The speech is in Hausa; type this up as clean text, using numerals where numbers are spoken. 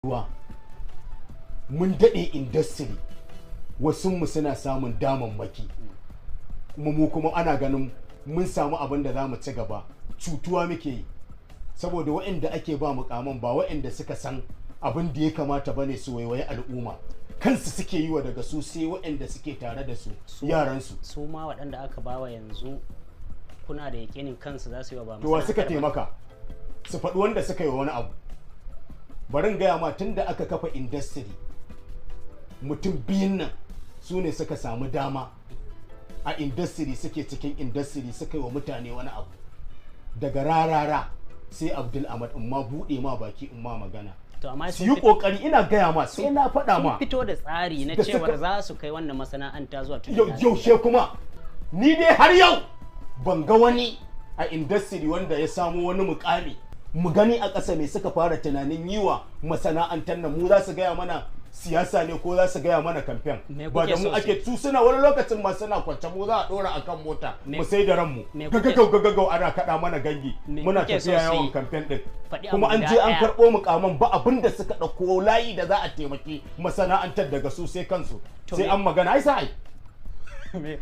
Ruwa mun daɗe industry, wasunmu suna samun damammaki, kuma mu kuma ana ganin mun samu abin da za mu ci gaba. Cutuwa muke yi, saboda waɗanda ake ba mukaman ba waɗanda suka san abin da ya kamata bane su waiwayi al'umma. Kansu suke yi wa, daga su sai waɗanda suke tare da su, yaransu. Su ma waɗanda aka bawa yanzu, kuna da yakinin kansu za su yi wa, ba To wa suka masana'antar ba? taimaka? Su faɗi wanda suka yi wa wani abu. Barin gaya ma, tun da aka kafa industry, mutum biyun nan su ne suka samu dama a industry, suke cikin industry, suka yi wa mutane wani abu. Daga Rarara sai Abdul Ahmad. In ma buɗe ma baki in ma magana, To amma su sun yi ƙoƙari, ina gaya ma, sai na faɗa sun ma. fito da tsari na Da cewar za su kai wannan masana'anta zuwa tudun na tsira. Yaushe kuma? Ni dai har yau ban ga wani a industry wanda ya samu wani mukami mu gani a ƙasa mai suka fara tunanin yi wa masana'antar nan. Mu za su gaya mana siyasa ne ko za su gaya mana kamfen? Me Ba da kuke mu so ake. Su suna wani lokacin ma suna kwance, mu za a dora akan mota Me mu sai da ranmu. me kuke Gagagau gagagau ana kaɗa mana gangi, Me muna kuke so tafiya su yawan yi? kamfen din. Faɗi Kuma abu an guda je an ɗaya. karɓo mukaman, ba abin da suka ɗauko layi da za a taimaki masana'antar, daga su sai kansu. To Sai an magana ai sai Me-